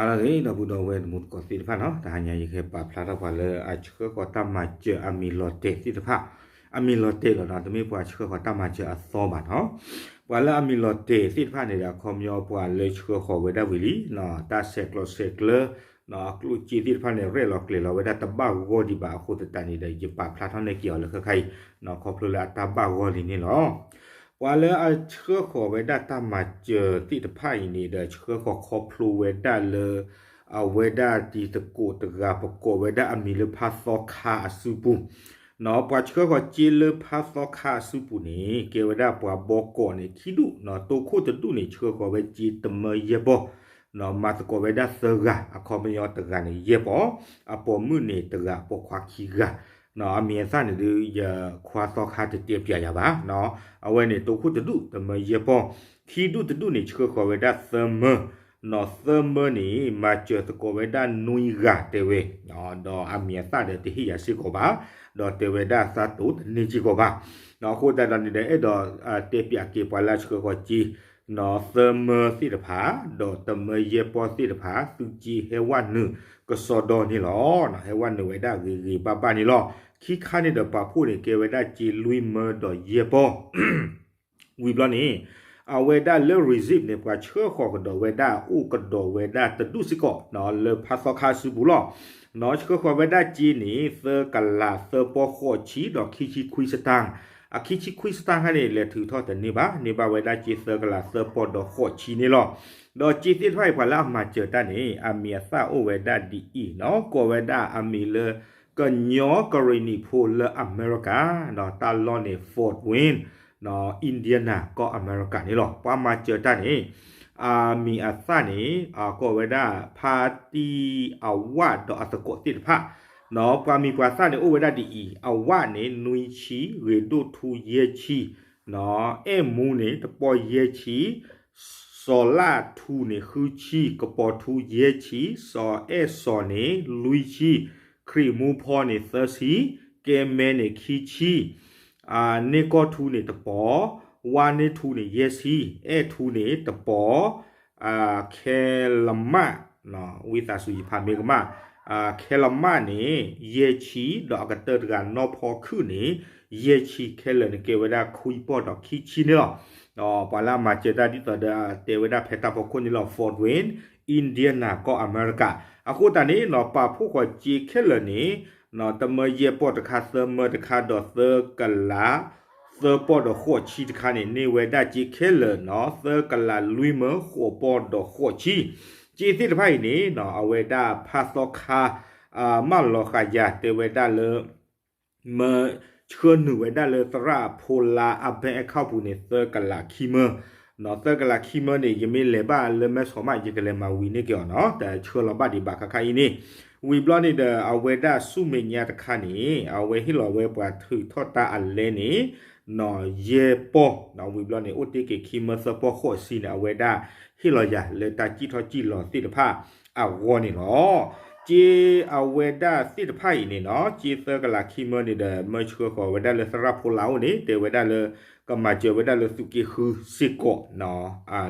ဟါလၢအဂ့ၤ ဒီပုၢ်ဒီဝဲၢ်တံၤသကိးသ့ၣ်တဖၣ်နီၤ, တဟါညါယကဟဲပာ်ဖျါထီၣ်ပှၤလၢအဆှၢဃီၤတၢ်မၤစၢၤအမံၤလီၤတဲာ်သ့ၣ်တဖၣ်, အမံၤလီၤတဲာ်လီၤနီၤ, တမ့ၢ်ပှၤဆှၢဃီၤတၢ်မၤစၢၤအသီဘၣ်နီၤ. ပှၤလၢအမံၤလီၤတဲာ်သ့ၣ်တဖၣ်န့ၣ်ဒီး အခီပညီပှၤလၢဆှၢဃီၤဝဲဒၣ်ဝံၤလံ, တၢ်ဆဲးကျိးဆဲးကျၢ အကျိၣ်စ့သ့ၣ်တဖၣ်န့ၣ် ရဲၣ်လီၤကျဲၤလီၤဝဲဒၣ်တဘၣ်ဂီၢ်ဒံးဘၣ် အဃိသတးန့ၣ်ဒီး ယပာ်ဖျါထီၣ်န့ၢ်က့ၤအီၤလၢခဲခါအံၤ, ခီဖျိလၢအတၢ်ဘၣ်ဂီၢ်လံန့ၣ်လီၤ. ပှၤလၢအဆှၢဃီၤဝဲဒၣ်တၢ်မၤစၢၤသ့ၣ်တဖၣ်အံၤန့ၣ်ဒီး ဆှၢဃီၤခီဖျိဝဲဒၣ်လၢ အဝဲဒၣ်တံၤသကိးတဂၤ ပကိးဝဲဒၣ်အမံၤလၢဖါသီခါအစုပူၤ ပှၤဆှၢဃီၤစ့လၢဖါသီခါအစုပူၤန့ၣ် ကဲဝဲဒၣ်ပှၤဘီကီးန့ၣ်ခံဒူၣ်, တိခိၣ်တဒူၣ်န့ၣ် ဆှၢဃီၤဝဲစ့တမၢယဲၢ်ပီၢ်, မၤသကိးဝဲဒၣ်သၢဂၤ, အခီပညီတဂၤန့ၣ်ယဲၢ်ပီၢ်, အပိာ်မုၣ်န့ၣ်တဂၤ ပိာ်ခွါခံဂၤ, အမံၤအသၣ်န့ၣ်ဒုး ယခွါသီခါတတဲပျးယၤဘၣ်, အဝဲန့ၣ်တိခိၣ်တဒူၣ်တမၢယဲၢ်ပီၢ်, ခံဒူၣ်တဒူၣ်န့ၣ် ဆှၢဃီၤဝဲဒၣ်သၢမၢ, သၢမၢန့ၣ် မၤစၢၤသကိးဝဲဒၣ်နွံဂၤတဲဝဲ, ဒီးအမံၤအသၣ်ဒီးတဟ့ၣ်ယၤစ့ၢ်ကီးဘၣ်, ဒီးတဲဝဲဒၣ်သးတိၤတန့ၢ်စ့ၢ်ကီးဘၣ်, အဃိသတးဒီးန့ၣ်ဒီး အဲၣ်ဒိးတဲပျးက့ၤပှၤလၢအဆှၢဃီၤစ့ သၢမၢသ့ၣ်တဖၣ် ဒီးတမၢယဲၢ်ပီၢ်သ့ၣ်တဖၣ် သုစ့ဟဲဝဲနုာ်ကစီဒီန့ၣ်လီၤ. ဟဲဝဲနုာ်ဝဲဒၣ်ဂ့ၤဂ့ၤဘၣ်ဘၣ်န့ၣ်လီၤ. ခံခါန့ၣ်ဒီးပာ်ဖှိၣ်န့ၣ် ကဲဝဲဒၣ်စ့လွံၢ်မၢဒီးယဲၢ်ပီၢ် ဝံၤဘျီန့ၣ် အဝဲဒၣ်လၢ receipt န့ၣ် ပှၤဆှၢဃီၤကဒီးဝဲဒၣ် အိၣ်ကဒီးဝဲဒၣ်တဒူၣ်စ့ၢ်ကီး လၢဖါသီခါစုပူၤလီၤ. ဆှၢဃီၤဝဲဒၣ်စ့န့ၣ် သၢကလးသၢပီၢ်ဃိးဆံ ဒီးခံဆံခွံစတၢၢ်, အခံဆံခွံစတၢၢ်ခါန့ၣ် လဲၤထုးထီၣ်တန့ၢ်ဘၣ်, န့ၢ်ဘၣ်ဝဲဒၣ်စ့သၢကလးသၢပီၢ်ဒီးဃိးဆံန့ၣ်လီၤ. ဒီးစ့သ့ၣ်တဖၣ်အံၤ ပှၤလၢအမၤစၢၤတၢ်န့ၣ် အမံၤအသၣ်အိၣ်ဝဲဒၣ်ဒ်အံၤနီၤ, ကိးဝဲဒၣ်အမံၤလၢ ကညီကရ့ၣ်နံၤဖိလၢအမဲရကၤ, တၢ်လီၢ်န့ၣ် Fort Wayne, Indiana ကီၢ်အမဲရကၤန့ၣ်လီၤ. ပှၤမၤစၢၤတၢ်န့ၣ် အမံၤအသၣ်န့ၣ် ကိးဝဲဒၣ် ဖါတံၢ်အဝၣ်ဒီးအသကိးသ့ၣ်တဖၣ်, ပှၤမံၤပှၤသၣ်န့ၣ် အိၣ်ဝဲဒၣ်ဒ်အံၤ, အဝၣ်န့ၣ် နွံဆံ, ဂ့ၤဒိၣ်ထူယဲၢ်ဆံ, အဲၣ်မူန့ၣ် တပီၢ်ယဲၢ်ဆံ, စီၤလၣ်ထူန့ၣ် ဃုဆံ, ကပီၤထူယဲၢ်ဆံ, စီၤအဲၣ်စီၤန့ၣ် လွံၢ်ဆံ, ခရံာ်မူဖီန့ၣ် သၢဆံ, ကဲမဲန့ၣ် ခံဆံ, န့ၢ်ကီၢ်ထူန့ၣ် တပီၤ, ဝါန့ၢ်ထူန့ၣ် ယဲၢ်ဆံ, အဲၣ်ထူန့ၣ် တပီၤ, ခဲလမၣ်, ဝံသးစူၤယဖးမ့ၢ်ကမၣ်, ခဲလမၣ်န့ၣ် ယဲၢ်ဆံ, ဒီးအကတၢၢ်တဂၤနီၢ်ဖီခုၣ်န့ၣ် ယဲၢ်ဆံ, ခဲလၢာ်န့ၣ် ကဲဝဲဒၣ်ခွံပီၢ်ဒီးခံဆံန့ၣ်လီၤ. ပှၤလၢအမၤစၢၤတၢ်ဒ်သိးဒီး တဲဝဲဒၣ်ဖဲတၢ်ဖီခိၣ်န့ၣ်လီၤ Fort Wayne, Indiana ကီၢ်အမဲရကၤ, အဃိသတးန့ၣ်နီၤ ပာ်ဖှိၣ်ဃီၤစ့ခဲလၢာ်န့ၣ် တမၢယဲၢ်ပီၢ်တခါ, သၢမၢတခါ, ဒီးသၢကလးသၢပီၢ်ဒီးဃိးဆံတခါန့ၣ် န့ၢ်ဝဲဒၣ်စ့ခဲလၢာ်နီၤ သၢကလးလွံၢ်မၢဃိးပီၢ်ဒီးဃိးဆံ, စ့သ့ၣ်တဖၣ်အံၤန့ၣ်နီၤ အဝဲဒၣ်ဖါသီခါ မၢလီၤဃာ်ယၤ တဲဝဲဒၣ်လၢ မၢဆှၢနုာ်ဝဲဒၣ်လၢသရၣ်ဖိလါအ bank account ပူၤန့ၣ် သၢကလးခံမၢ, သၢကလးခံမၢန့ၣ် ယမ့ၢ်လဲၤဘၣ်လၢမဲဆီးမး ယကလဲၤမၤဝံၤန့ၢ်က့ၤအီၤနီၤ, တဆှၢလီၤဘၣ်ဒံးဘၣ်ခါခါအံၤန့ၣ်, ဝံၤဘျီန့ၣ်ဒီးအဝဲဒၣ်ဆူမဲာ်ညါတခါန့ၣ် အဝဲဟ့ၣ်လီၤဝဲပှၤထုးထီၣ်တၢ်အလဲန့ၣ် နီၤ ယဲၢ်ပီၢ်, ဝံၤဘျီန့ၣ် အိၣ်တ့ၢ်က့ၤခံမၢသၢပီၢ်ဃိးဆံန့ၣ် အဝဲဒၣ်ဟ့ၣ်လီၤယၤလၢတၢ်စံၣ်ထီၣ်စံၣ်လီၤသ့ၣ်တဖၣ်အဂီၢ်န့ၣ်လီၤ. စ့အဝဲဒၣ်သ့ၣ်တဖၣ်အံၤန့ၣ်နီၤ စ့သၢကလးခံမၢန့ၣ်ဒီး မၢဆှၢဃီၤဝဲဒၣ်လၢသရၣ်ဖိလါအိၣ်န့ၣ် တဲဝဲဒၣ်လၢ ကမၤစၢၤဝဲဒၣ်လၢသုးက့ဃုစ့ၢ်ကီး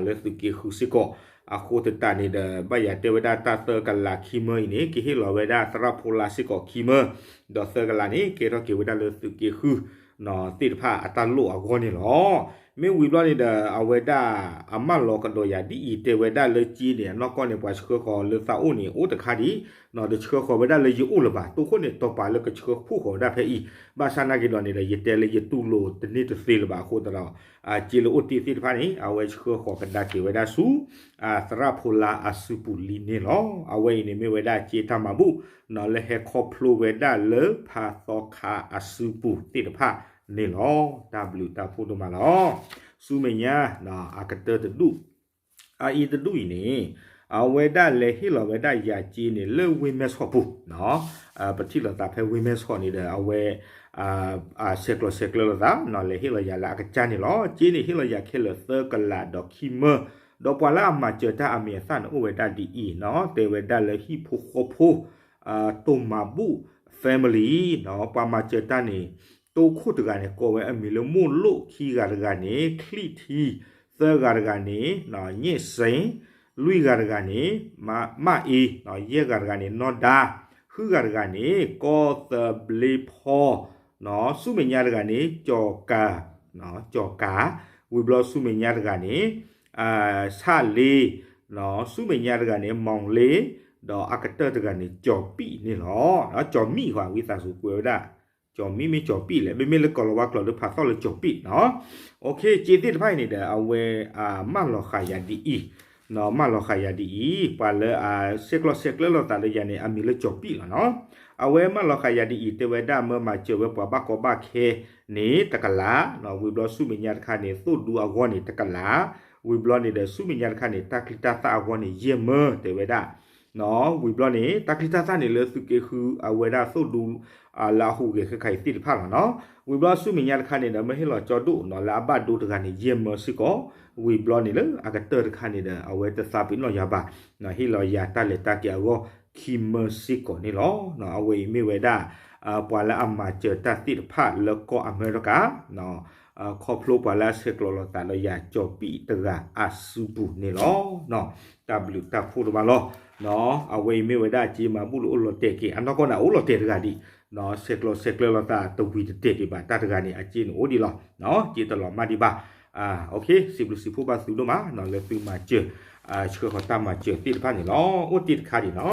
လၢသုးက့ဃုစ့ၢ်ကီး, အဃိသတးန့ၣ်ဒီး ဘၣ်ယၤတဲဝဲဒၣ်တၢ်သၢကလးခံမၢအံၤန့ၣ် ကဟ့ၣ်လီၤဝဲဒၣ်သရၣ်ဖိလါစ့ၢ်ကီးခံမၢ, ဒီးသၢကလးန့ၣ် ကဲထီၣ်က့ၤဝဲဒၣ်လၢသုးက့ဃု သ့ၣ်တဖၣ်အတၢ်လိၣ်အဂီၢ်န့ၣ်လီၤ. မ့ၢ်ဝံၤဘျီန့ၣ်ဒီး အဝဲဒၣ်အမၢလီၤကဒီးယၤဒ်အံၤ တဲဝဲဒၣ်လၢစ့န့ၣ် အနီၢ်ကီၢ်န့ၣ် ပှၤဆှၢဃီၤလၢသးအိၣ်န့ၣ် အိၣ်တခါဒံး, တဆှၢဃီၤဝဲဒၣ်လၢယအိၣ်လၢၤဘၣ်, တိခိၣ်န့ၣ် တီၤပာ်လၢကဆှၢဖှိၣ်ဃီၤဝဲဒၣ်ဖဲအံၤ, ဘၣ်ဆၣ်နာ်က့ၤဒီးန့ၣ်ဒီး ယတဲလၢယတူၢ်လိာ်တန့ၢ်တသ့လၢၤဘၣ်အဃိသတးဒီး စ့လၢအိၣ်တ့ၢ်သ့ၣ်တဖၣ်န့ၣ် အဝဲဆှၢဃီၤကဒါက့ၤဝဲဒၣ်ဆူ သရၣ်ဖိလါအစုပူၤလံန့ၣ်လီၤ. အဝဲအံၤန့ၣ်မ့ၢ်ဝဲဒၣ်စ့တၢ်မၤဘူၣ် လၢဟဲခီဖျိဝဲဒၣ်လၢဖါသီခါအစုပူၤသ့ၣ်တဖၣ်န့ၣ်လီၤ. တၢ်ဘျုးတၢ်ဖှိၣ်ဒိၣ်မးလီၤ. ဆူမဲာ်ညါ အကတၢၢ်တဒူၣ် အအံၤတဒူၣ်အံၤန့ၣ် အဝဲဒၣ်လဲၤဟ့ၣ်လီၤဝဲဒၣ်ယၤစ့န့ၣ် လၢဝ့ၢ်မဲဆီးပူၤ, ပထံၣ်လိာ်သးဖဲဝ့ၢ်မဲဆီးန့ၣ်ဒီး အဝဲ ဆဲးကျိးဆဲးကျၢလိာ်သး လဲၤဟ့ၣ်လီၤယၤလၢအကစၢ်န့ၣ်လီၤ. စ့န့ၣ်ဟ့ၣ်လီၤယၤခဲလၢာ်သၢကလးဒီးခံမၢ, ဒီးပှၤလၢအမၤစၢၤတၢ်အမံၤအသၣ်န့ၣ်အိၣ်ဝဲဒၣ်ဒ်အံၤနီၤ, တဲဝဲဒၣ်လၢဟံၣ်ဖိဃီဖိ တိၢ်မၤဘူၣ် family နီၤ, ပှၤမၤစၢၤတၢ်န့ၣ် တိခိၣ်တဂၤန့ၣ် ကိးဝဲအမံၤလၢမိၢ်လိၣ်, ခံဂၤတဂၤန့ၣ် ချံၣ်ထံ, သၢဂၤတဂၤန့ၣ် ညဲၣ်စ့ၣ် လွံၢ်ဂၤတဂၤန့ၣ် မၣ်အ့, ယဲၢ်ဂၤတဂၤန့ၣ် နီၢ်ဒါ, ဃုဂၤတဂၤန့ၣ် ကီၢ်သဘျ့ဖီ, ဆူမဲာ်ညါတဂၤန့ၣ် ကၠီၤကၤ, ကၠီၤကၤ, ဝံၤဘျီဆူမဲာ်ညါတဂၤန့ၣ် ဆၣ်လ့, ဆူမဲာ်ညါတဂၤန့ၣ် မီၣ်လ့, ဒီးအကတၢၢ်တဂၤန့ၣ် ကၠီၤပံၣ်န့ၣ်လီၤ. ကၠီၤမံၣ်ဃီ ဝံသးစူၤကွဲးဝဲဒၣ် ကၠီၤမံၣ်မ့ၢ်ကၠီၤပံၣ်လဲၣ်, မ့မ့ၢ်လၢကိၤလၤဝါကျိာ်ဒီးဖးသီၣ်လၢကၠီၤပံၣ်နီၤ. ကၠ့သ့ၣ်တဖၣ်အံၤန့ၣ်ဒီး အဝဲမၢလီၤဃာ်ယၤဒ်အံၤ, မၢလီၤဃာ်ယၤဒ်အံၤ, ပှၤလၢအဆဲးကျိးဆဲးကျၢလိာ်သးလၢယၤန့ၣ် အမံၤလၢကၠီၤပံၣ်လီၤနီၤ. အဝဲမၢလီၤဃာ်ယၤဒ်အံၤ တဲဝဲဒၣ်မၢမၤစၢၤဝဲပှၤဘၣ်ကီဘၣ်ခဲန့ၣ် တကလး, ဝံၤဘျီဆူမဲာ်ညါတခါန့ၣ် သိၣ်ဒူအဂီၢ်န့ၣ် တကလး, ဝံၤဘျီန့ၣ်ဒီး ဆူမဲာ်ညါတခါန့ၣ် တၢ်ချံတၢ်သၣ်အဂီၢ်န့ၣ် ယဲၢ်မၢ တဲဝဲဒၣ် ဝံၤဘျီန့ၣ် တၢ်ချံတၢ်သၣ်န့ၣ်လၢသုးက့ဃုအဝဲဒၣ်သိၣ်ဒူ လၢအဟူးဂဲၤခဲခါအံၤသ့ၣ်တဖၣ်လီၤနီၤ. ဝံၤဘျီဆူမဲာ်ညါတခါန့ၣ်ဒီး မၢဟ့ၣ်လီၤကၠီဒိၣ်နီၤ လၢအဘၣ်ဒိတဂၤန့ၣ် ယဲၢ်မၢစ့ၢ်ကီး, ဝံၤဘျီန့ၣ်လၢအကတၢၢ်တခါန့ၣ်ဒီး အဝဲတသးပ့ၤနီၣ်ယၤဘၣ်, ဟ့ၣ်လီၤယၤတၢ်လဲၤတၢ်က့ၤအဂီၢ် ခံမၢစ့ၢ်ကီးန့ၣ်လီၤ. အဝဲအံၤမ့ၢ်ဝဲဒၣ် ပှၤလၢအမၤစၢၤတၢ်သ့ၣ်တဖၣ်လၢကီၢ်အမဲရကၤ ခီဖျိပှၤလၢအဆဲးကျိးလိာ်သးဒီးယၤကၠီၤပံၣ်တဂၤအစုပူၤန့ၣ်လီၤ. တၢ်ဘျုးတၢ်ဖှိၣ်တမးလီၤ. အဝဲအံၤမ့ၢ်ဝဲဒၣ်ကၠ့မၤဘူၣ်လၢအိၣ်လီၤတဲာ်က့ၤ အနီၢ်ကီၢ်န့ၣ် အအိၣ်လီၤတဲာ်တဂၤဒံး, ဆဲးကျိးဆဲးကျၢလိာ်သးတဝံၤတတဲာ်ဒံးဘၣ် တၢ်တဂၤန့ၣ် အကၠ့န့ၣ်အိၣ်ဒံးလီၤ. ကၠ့တလီၤမၢ်ဒံးဘၣ်. စံးဘျုးစံးဖှိၣ်ဘၣ်သုဒိၣ်မး လၢသုမၤစၢၤ ဆှၢဃီၤတၢ်မၤစၢၤသ့ၣ်တဖၣ်န့ၣ်လီၤ. အိၣ်တ့ၢ်တခါဒံးနီၤ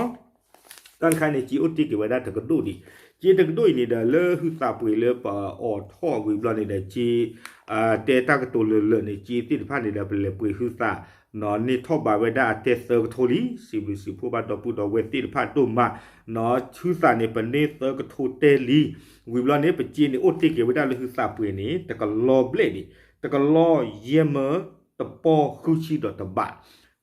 တၢ်တခါန့ၣ် ကၠ့အိၣ်တ့ၢ်က့ၤဝဲဒၣ်တကဒိၣ်ဒံး, ကၠ့တကဒိၣ်အံၤန့ၣ်ဒီး လၢဟုသးပှ့ၤလၢပအိးထီၣ်ဝံၤဘျီန့ၣ်ဒီး ကၠ့ တဲတၢ်ကတိၤလၢာ်လၢာ်န့ၣ် ကၠ့သ့ၣ်တဖၣ်န့ၣ်ဒီး ပလဲၤပှ့ၤဟုသး န့ၢ်ထီၣ်ဘၣ်ဝဲဒၣ်အတဲသၢကထိလံ. စံးဘျုးစံးဖှိၣ်ဘၣ်ဒီပုၢ်ဒီဝဲၢ်သ့ၣ်တဖၣ်ဒိၣ်မး, ဟုသးန့ၣ် ပန့ၢ်သၢကထိတဲလံ. ဝံၤဘျီန့ၣ် ပကၠ့န့ၣ်အိၣ်တ့ၢ်က့ၤဝဲဒၣ်လၢဟုသးပှ့ၤန့ၣ် တကလီဘျဲၣ်ဒံး, တကလီယဲၢ်မၢ တပီၢ်ဃုဆံဒီးတဘး,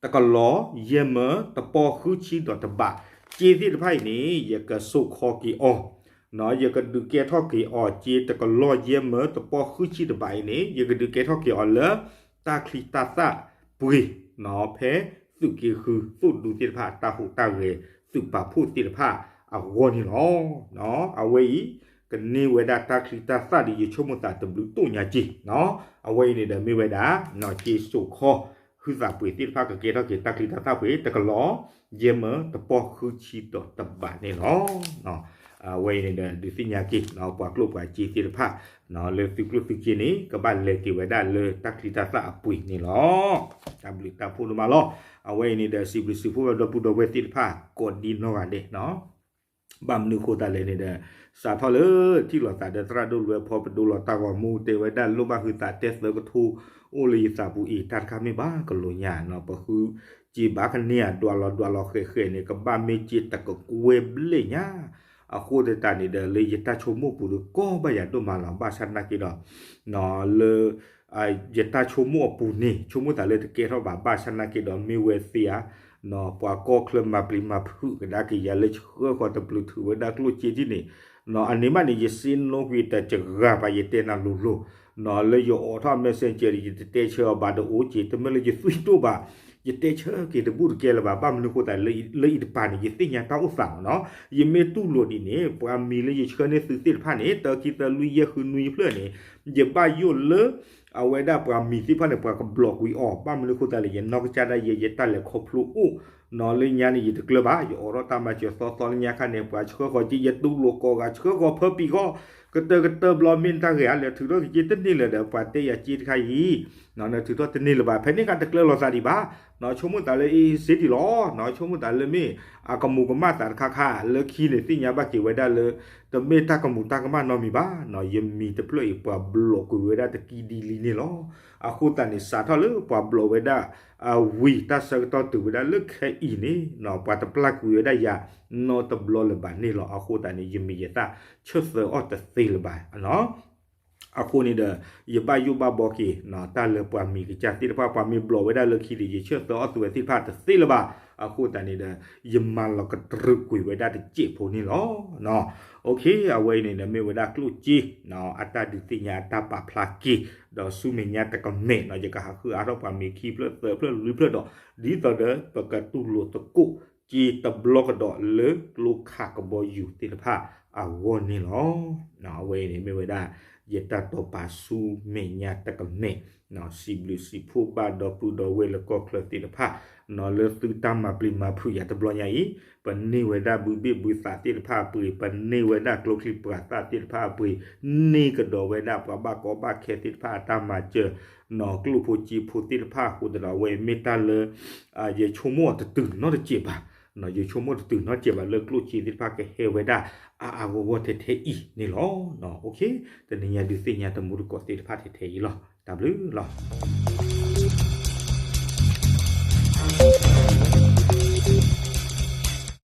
တကလီယဲၢ်မၢ တပီၢ်ဃုဆံဒီးတဘး, ကၠ့သ့ၣ်တဖၣ်အံၤန့ၣ် ယကစိာ်ခီက့ၤအီၤ, ယကဒုးကဲထီၣ်က့ၤအီၤ ကၠ့တကလီယဲၢ်မၢတပီၢ်ဃုဆံတဘးအံၤန့ၣ် ယကဒုးကဲထီၣ်က့ၤအီၤလၢ တၢ်ချံတၢ်သၣ်ပှ့ၤ ဖဲသုးက့ဃုသိၣ်ဒူသ့ၣ်တဖၣ် တၢ်ဟူးတၢ်ဂဲၤ သုးပာ်ဖှိၣ်သ့ၣ်တဖၣ်အဂီၢ်န့ၣ်လီၤ. အဝဲအံၤ ကန့ၢ်ဝဲဒၣ်တၢ်ချံတၢ်သၣ်ဒီး ယဆိကမိၣ်သးတဘျုးတိၢ်ညါက့ၤ, အဝဲအံၤန့ၣ်ဒီးမ့ၢ်ဝဲဒၣ် ကၠ့စိာ်ခီ ဟုသးပှ့ၤသ့ၣ်တဖၣ် ကကဲထီၣ်က့ၤတၢ်ချံတၢ်သၣ်ပှ့ၤ တကလီယဲၢ်မၢတပီၢ်ဃုဆံဒီးတဘးန့ၣ်လီၤ. အဝဲအံၤန့ၣ်ဒီး ဒုးသ့ၣ်ညါက့ၤ ပှၤကျိၣ်ပှၤစ့သ့ၣ်တဖၣ် လၢသုကျိၣ်သုစ့န့ၣ် ကဘၣ်လဲၤက့ၤဝဲဒၣ်လၢတၢ်ချံတၢ်သၣ်အပှ့ၤန့ၣ်လီၤ. တၢ်ဘျုးတၢ်ဖှိၣ်ဒိၣ်မးလီၤ. အဝဲအံၤန့ၣ်ဒီး စံးဘျုးစံးဖှိၣ်ဝဲဒီပုၢ်ဒီဝဲၢ်သ့ၣ်တဖၣ် ကိးဒံနီၢ်ဂၤဒဲး ဘၣ်မနုၤအဃိသတးလဲၣ်န့ၣ်ဒီး စးထီၣ်လၢထံၣ်လိာ်သးဒီးသရၣ်ဒိၣ်လွဲဖီ ပဒိလီၤတၢ်ဂီၤမူ တဲဝဲဒၣ်လိၣ်ဘၣ်ဟုသးတဲသၢကထိ အိၣ်လၢယသးပူၤအံၤ တၢ်တခါမ့ၢ်ဘၣ်ကလိာ်ညါနီၤ ပဃုက့ဘၣ်ကန့ၢ်ဧါ ဒွးလီၤဒွးလီၤဃဲးဃဲးန့ၣ် ကဘၣ်မ့ၢ်က့တကကွဲၢ်ဘျဲၣ်ညါ အဃိသတးန့ၣ်ဒီး လၢယတၢ်ဆိကမိၣ်ပူၤဒီး ကီဘၣ်ယၤဒိၣ်မးလီၤ ဘၣ်ဆၣ်သနာ်က့ဒီး လၢ ယတၢ်ဆိကမိၣ်အပူၤန့ၣ် ဆိကမိၣ်သးလၢတကဲထီၣ်ဘၣ် ဘၣ်ဆၣ်သနာ်က့ဒီး မ့ၢ်ဝဲသ့ဧါ ပှၤကီၢ်ချၢမၤပျံၤမၤဖုးကဒါက့ၤယၤလၢ ဆှၢဃီၤတဘျုးထုးဝဲဒၣ်ကျိၣ်စ့ဒ်န့ၣ် အန့ၣ်ဘၣ်န့ၣ် ယစ့နိကွံာ်တစှၤဘၣ် ယတဲနၤလိၤလိၤ လၢယအိးထီၣ် messenger ဒီး ယတတဲဆၢအီၤဘၣ်ဒီးအိၣ်က့ၤ တမ့ၢ်လၢယသွံၣ်ဒိၣ်ဘၣ် ယတဲဆၢက့ၤတဘူၣ်တကဲလၢၤဘၣ် ဘၣ်မနုၤအဃိသတး လၢအံၤတပၤန့ၣ် ယသ့ၣ်ညါတၢ်အိၣ်သးမးနီၤ ယမ့ၢ်တူၢ်လိာ်ဒ်န့ၣ် ပှၤမံၤလၢယဆှၢန့ၢ်သုသ့ၣ်တဖၣ်န့ၣ် တၢ ခံ သၢ လွံၢ် ယဲၢ် ဃု နွံ ယဖျၢၣ်န့ၣ် ယဘၣ်ယိၣ်လၢ အဝဲဒၣ်ပှၤမံၤသ့ၣ်တဖၣ်န့ၣ် ပှၤကဘျီးကွံာ်အီၤ ဘၣ်မနုၤအဃိသတးလဲၣ် ယနီၢ်ကစၢ်ဒၣ်ယဲ ယတၢ်လဲၤခီဖျိအိၣ် နီၤလၢညါန့ၣ် ယတကျၢၤဘၣ် ယအိးထီၣ်တၢ်မၤစၢၤသီသီလၢညါခါန့ၣ် ပှၤဆှၢဃီၤက့ၤ ယတူၢ်လိာ်ကိးဂၤ ဆှၢဃီၤဖၢပံၤဃီ ကတၢၢ်ကတၢၢ်ဘျီမ့ၢ်တၢ်ဂ့ၤဧါ လဲၤထုးထီၣ်က့ၤက့တန့ၢ်လၢၤဒီး ပှၤတဲယၤက့တခါအံၤ နထုးထီၣ်တန့ၢ်လၢၤဘၣ် ဖဲန့ၣ်အခါတကျၢၤလိာ်သးဒံးဘၣ် ဆိကမိၣ်သးလၢအ့စ့ဒံးလီၤ ဆိကမိၣ်သးလၢမ့ၢ် အကမူးကမၣ်သးတခါခါ လၢခံန့ၣ်သ့ၣ်ညါဘၣ်က့ၤဝဲဒၣ်လၢ တမ့ၢ်တၢ်ကမူးတၢ်ကမၣ်နီတမံၤဘၣ် ယမံၤတဖျၢၣ်အံၤ ပှၤဘျီးကွံာ်ဝဲဒၣ်တကံဒ်လံန့ၣ်လီၤ. အဃိသတးန့ၣ် စးထီၣ်လၢပှၤဘျီးဝဲဒၣ် ဝံၤတၢ်ဆၢကတီၢ်တုၤဝဲဒၣ်လၢခဲအံၤန့ၣ် ပှၤတပျၢ်ကွံာ်ဝဲဒၣ်ယၤ နီတဘျီလၢၤဘၣ်န့ၣ်လီၤ. အဃိသတးန့ၣ် ယမံၤယသၣ်ဆၢသၢအီၣ်တသ့လၢၤဘၣ် အဃိန့ၣ်ဒီး ယဘၣ်ယိၣ်ဘၣ်ဘီက့ၤ တၢ်လၢပှၤမံၤကစၢ်သ့ၣ်တဖၣ် ပှၤမ့ၢ်ဘျီးဝဲဒၣ်လၢခံန့ၣ် ယဆၢသၢအီၣ်သုဝဲသ့ၣ်တဖၣ်တသ့လၢၤဘၣ်. အဃိသတးန့ၣ်ဒီး ယမၤလီၤကတြူာ်ကွံာ်ဝဲဒၣ်တစဲးဖိန့ၣ်လီၤ. အဝဲအံၤန့ၣ်ဒီးမ့ၢ်ဝဲဒၣ်ကျိၣ်စ့ အတၢ်ဒုးသ့ၣ်ညါအတၢ်ပာ်ဖျါက့ၤ ဒီးဆူမဲာ်ညါတကမဲာ်နီၤ ယကဟးဃုအါထီၣ်ပှၤမံၤခံဖျၢၣ်သၢဖျၢၣ်လွံၢ်ဖျၢၣ်ဒီး ဒ်သိးဒီးပကတူၢ်လိာ်သကိး စ့တဘျီကဒီးလၢကျိခးကဘီယူၤသ့ၣ်တဖၣ် အဂီၢ်န့ၣ်လီၤ. အဝဲအံၤန့ၣ်မ့ၢ်ဝဲဒၣ် ယတၢ်တိာ်ပာ်ဆူမဲာ်ညါတကမဲာ်, စံးဘျုးစံးဖှိၣ်ဘၣ်ဒီပုၢ်ဒီဝဲၢ်လၢကီၢ်ချၢသ့ၣ်တဖၣ်, လၢသုတၢ်မၤပျံၤမၤဖုးယၤတဘျီညါအံၤ, ပန့ၢ်ဝဲဒၣ်ဘုဘ့ၣ်ဘုသးသ့ၣ်တဖၣ်အပှ့ၤ, ပန့ၢ်ဝဲဒၣ်ကျိချံပှၤသၣ်သ့ၣ်တဖၣ်အပှ့ၤ, န့ၢ်ကဒီးဝဲဒၣ်ပှၤဘၣ်ကီဘၣ်ခဲသ့ၣ်တဖၣ်အတၢ်မၤစၢၤ, နီၢ်ကျိၣ်ဖိစ့ဖိသ့ၣ်တဖၣ်အဃိသတးဒီး အဝဲမ့ၢ်တၢ်လၢ ယဆိကမိၣ်အီၤတတုၤနီတစဲးဘၣ်, ယဆိကမိၣ်တတုၤနီတစဲးဘၣ်လၢကျိၣ်စ့သ့ၣ်တဖၣ်ကဟဲဝဲဒၣ် အါအါဂီၢ်ဂီၢ်ထဲထဲအံၤန့ၣ်လီၤ. တနံၤညါဒုးသ့ၣ်ညါတမူတကိးသ့ၣ်တဖၣ်ထဲထဲအံၤလီၤ. တၢ်ဘျုးလီၤ.